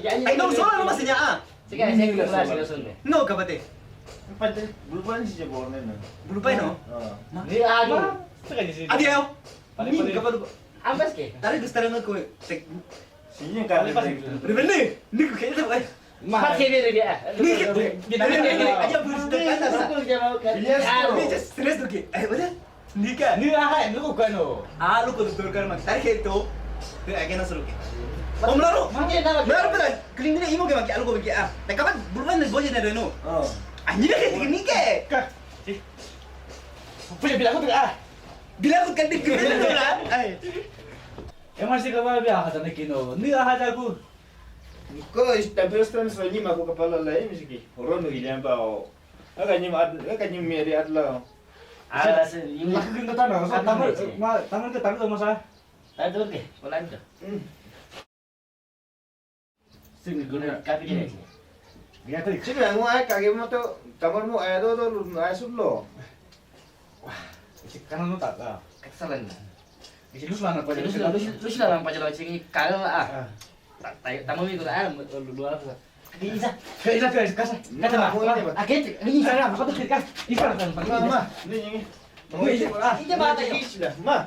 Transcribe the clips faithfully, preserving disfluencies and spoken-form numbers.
Ay, no, solo no masih ah. Sige, sige, sige, sige, sige. No, kapatid. Pwede, bulu pa rin siya borne na. Bulu pa, no? Oo. Ni adu. Adi ayo. Ni kapatid. Ambas ke? Tadi gusto lang ako eh. Tek-, Sige, kali pa. Ribel ni. Ni ko kaya ay. Mati ni dia. Ni ko. Aja bulu sa kata sa. Yes, Ni just stress do ke. Ay, wala. Ni ka. Ni aha, ni ko kano. Ah, lu ko doktor kan mak. Tadi kayak itu. Ni aja na solo ke. Om laro. Mati na. Meron pa lang. Clean ni imo ke mak. Alu ko ke ah. Teka pa bulu pa ni boje na reno. Oh. Anjir kayak ni ke. Punya bilang ko ah. Bila ko kan di ko na. Ay. Emang sih kau biar kata nak kino. Ni aha jago. Ko is the best friend so ni mako kapala la imi siki. Oro no ilan ba o. Aka ni ma aka ni mi ri atla. Ala se ni. Aku kena tanya, so tamu ma tamu ke tamu sama saya. Tadi ke, pulang ke. Sini guna. Kapi dia. Dia tadi. Sige, mo ay kage mo to, tamar mo ay do do lu ay sudlo. Isi kanan no tata. Excellent. Isi lu selama apa Terus lu lu lu sudah nampak jalan sini kagak ah. Tamu mi ko ah lu dua. Bisa. Kayak itu kayak kasar. Kata mah. Akhirnya ini Saya apa tuh kan? Ini kan pakai Ma, ma, ni ni. Ini ah. Ini mata yo. Isla, ma.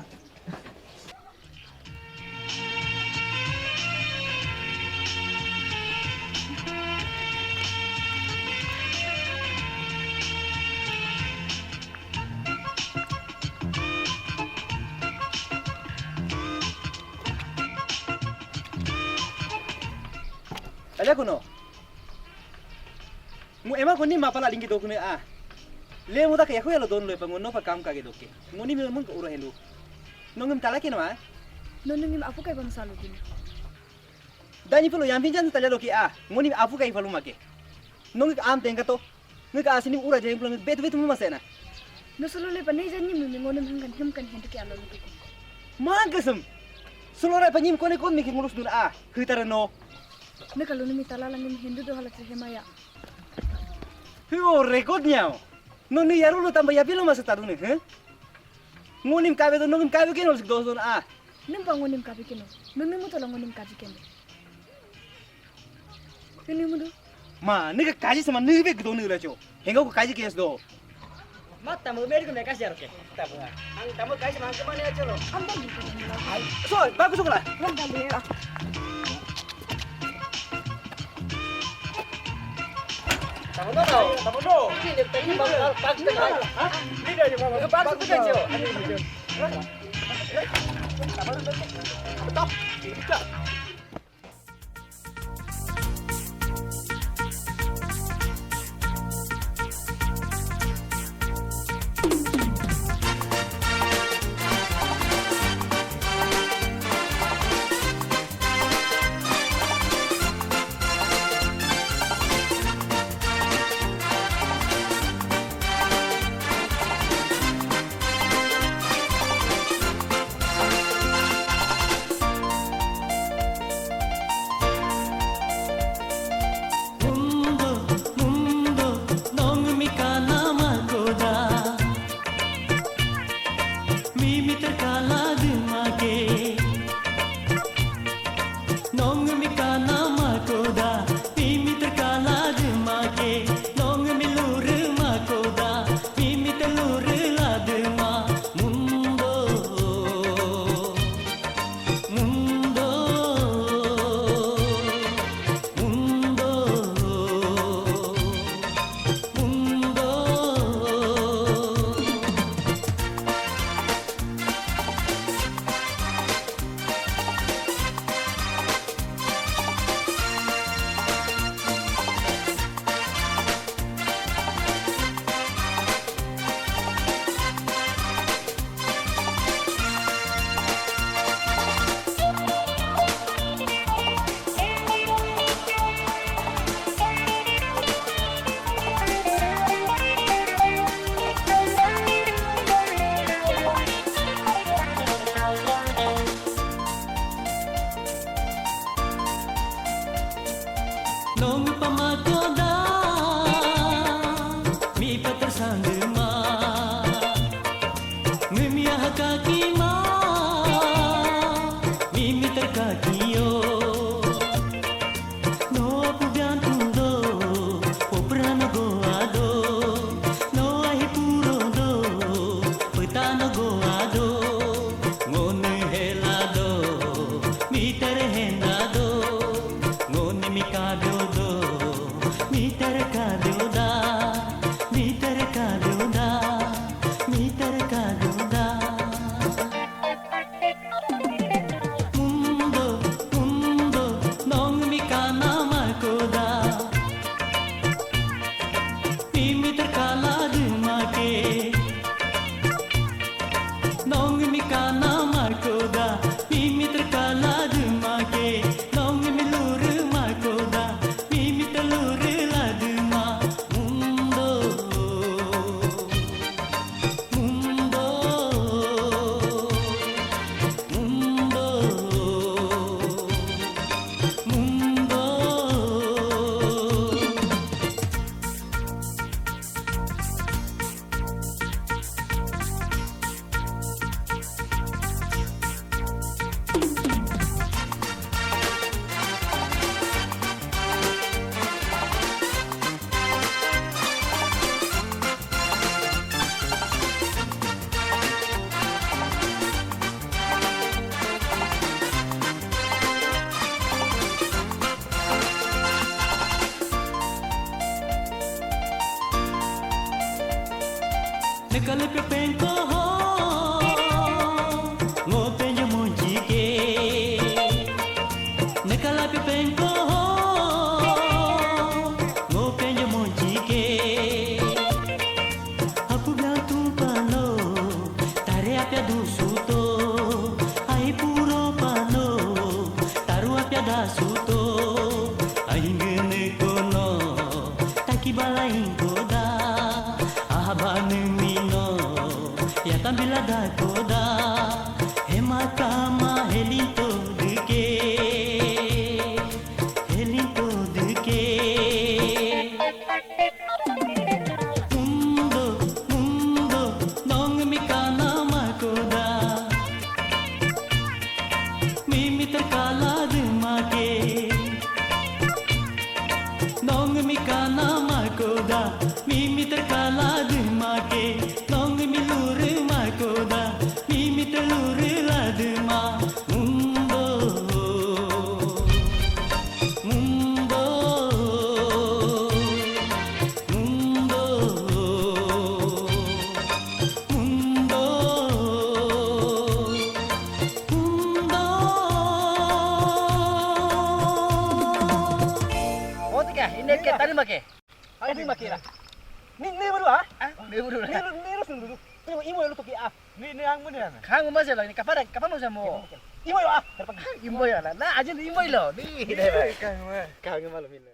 Aja kuno. Mu ema koni mapala lingi dokune a. Le mu da ke yaku yalo don lo pa ngono pa kam kage doke. Ngoni mi mun ko ura elu. Nongim talake no a. Nonungim apu kai bang salu gini. Dani pelo yang pinjan tala doke a. Ngoni apu kai palu make. Nongi am tenga to. Ngi ka asini ura jeng pulang betu betu mu masena. No solo le pa nei jani mi mi ngonim hangkan him kan hendu ke alo luku. Magasem. Sulora pa nyim kone kon mi ke ngulus dun a. Hitara no. Ne kalau numi tala langim hendu do hala trehema ya. Hiyo record nyao. No ni yaru lo tamba ya bilo masa tadune, he? Ngonim kabe do nongim kabe ke no sik dos don a. Nim pa ngonim kabi kino. Numi muto la ngonim kabi kendo. Kini mudo. Ma, ni ka kaji sama ni be gdo ni la cho. Henga ko kaji ke do. Mata mo meri ko me kasi aro ke. Tamu. Ang tamu kasi mang kemana aja lo. Anda gitu. So, bagus ko la. Anda lihat. Tamu no, tamu no. Ini dia tadi bang bang bang. Ha? Ini dia bang bang. Bang bang. Nong mi kana makoda, mimi terkala demake. Nong mi lure makoda, mimi telure la dema. Mundo, mundo, mundo, mundo. Nekale pio penko ho, ngo penjo monjike. Nekala pio penko ho, ngo penjo monjike. Apu biantu pano, tare apia dusuto. Ai puro pano, taru apia dasuto. Ai ngene kono, taki bala inkoda. Ahabane mino, ya tambila da koda. Hema kama helinto duke, helinto duke. Mundo, mundo, nong mi kana makoda. Mimi terkala demake. Nong mi kana makoda, mimi terkala demake. Nong mi lure makoda, mimi telure la dema. Mundo, mundo, mundo, mundo, mundo. Otika, ini ke tadi make. Ai, ni makira. Ni, ni baru ah? Ah, ni baru. Ni lu, ni lu sendiri. Ni imo lu toki ah. Ni, ni ang mana? Kang mana sih lo ini? Kapan, kapan mau sama? Imo yo ah. Imbo ya lah. Lah aja ni imbo lo. Ni. Kang mana? Kang mana lo mina?